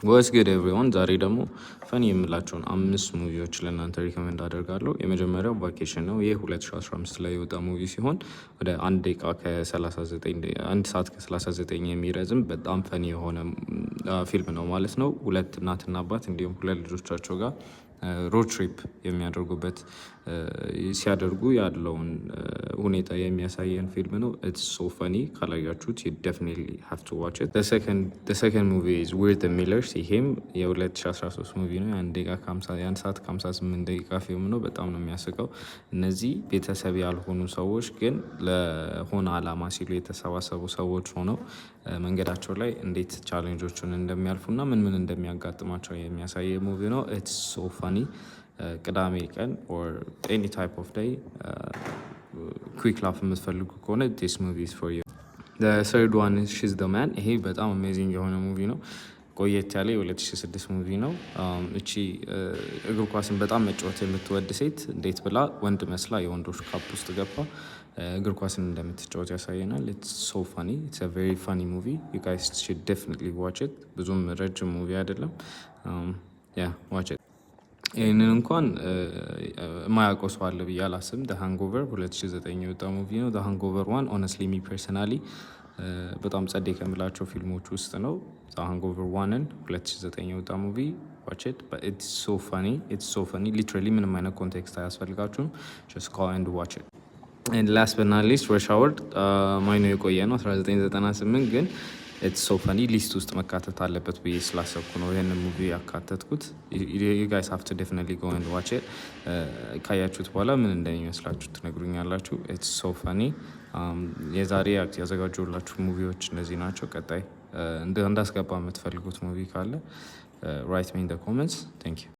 What's good, everyone? ዛሬ ደግሞ funny የምላቸውን አምስት movie ዎች ለእናንተ recommend አደርጋለሁ። የመጀመሪያው Vacation ነው። ይህ 2015 ላይ የወጣ movie ሲሆን ወደ 1 ደቂቃ ከ39፣ 1 ሰዓት ከ39 የሚረዝም በጣም funny የሆነ ፊልም ነው ማለት ነው። ሁለት እናትና አባት እንዲሁም ሁለት ልጆቻቸው ጋር road trip የሚያደርጉበት፣ ሲያደርጉ ያለውን ሁኔታ የሚያሳየን ፊልም ነው። It's so funny። ካላያችሁት you definitely have to watch it። The second movie is We're the Millers። ይሄም የ2013 movie ነው። የ1 ሰዓት ከ58 ደቂቃ ፊልም ነው። በጣም ነው የሚያስቀው። እነዚህ ቤተሰብ ያልሆኑ ሰዎች ግን ለሆነ አላማ ሲሉ የተሰባሰቡ ሰዎች ሆነው መንገዳቸው ላይ እንዴት challenge ኦችን እንደሚያልፉና ምን ምን እንደሚያጋጥማቸው የሚያሳይ movie ነው። It's so funny። ቅዳሜ ቀን or any type of day quick laugh የምትፈልጉ ከሆነ this movie is for you። Third one, She's the Man። ይሄ በጣም amazing የሆነ movie ነው። ቆየት ያለ የ2006 movie ነው። እቺ እግር ኳስን በጣም መጫወት የምትወድ ሴት እንዴት ብላ ወንድ መስላ የወንዶች ካፕ ውስጥ ገብታ እግር ኳስን እንደምትጫወት ያሳየናል። It's so funny. It's a very funny movie. You guys should definitely watch it። ብዙም ረጅም movie አይደለም። Yeah, watch it። ይህንን እንኳን የማያውቀው ሰው አለ ብዬ አላስብም። The Hangover 2009 የወጣ movie ነው። The Hangover 1, honestly, me personally በጣም ጸዴ ከምላቸው ፊልሞች ውስጥ ነው። The Hangover 1 ን 2009 የወጣ movie, watch it. It's so funny, it's so funny. Literally ምንም አይነት context አያስፈልጋችሁም። Just go and watch it. And last but not least, Rush Hour። ማይኖ የቆየ ነው፣ 1998፣ ግን it's so funny፣ list ውስጥ መካተት አለበት ብዬ ስላሰብኩ ነው ይህንን movie ያካተትኩት። You guys have to definitely go and watch it። ካያችሁት በኋላ ምን እንደሚመስላችሁ ትነግሩኛላችሁ። It's so funny። የዛሬ ያዘጋጀሁላችሁ movie ዎች እነዚህ ናቸው። ቀጣይ እንዳስገባ የምትፈልጉት movie ካለ write me in the comments. Thank you.